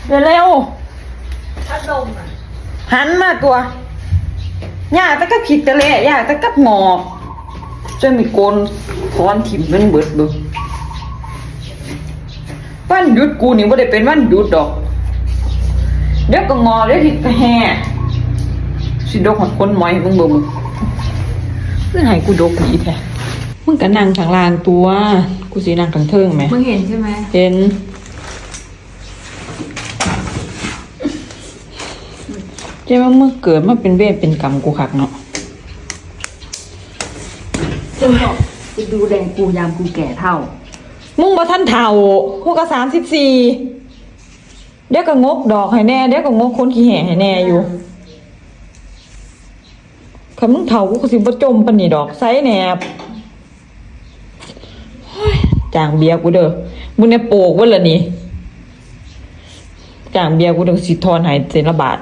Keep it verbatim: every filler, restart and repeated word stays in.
เร็วๆ พัดลมอ่ะ หันมาตัวยากแต่กับขีดตะแล่ยากแต่กับงอก จนมีโกนถอนถิ่มเป็นเบิดเบิด วันหยุดกูนี่บ่ได้เป็นวันหยุดดอก เดี๋ยวก็งอกเดี๋ยวก็แห้สิดกหอดคนหมอยให้มึงเบิ่ง คือให้กูดกดีแท้ มึงก็นั่งข้างล่างตัว กูสินั่งข้างเทิงแหม มึงเห็นใช่ไหม เห็น เจ๊ว่ามึงเกิดมาเป็นเวรเป็นกรรมกูคักเนาะ กูดูแลกูยามกูแก่เฒ่า มึงบ่ทันเฒ่า กูก็สามสิบสี่ เดี๋ยวก็งกดอกให้แน่ เดี๋ยวก็งกคนขี้แห้ให้แน่อยู่ คันมึงเฒ่ากูก็สิบ่จมปานนี้ดอก ใส่แหนบ โอ้ย จ้างเบียร์กูเด้อ มึงเนี่ยโปกเบิดละนี่ จ้างเบียร์กูเด้อ สิทอนให้เส้นละบาท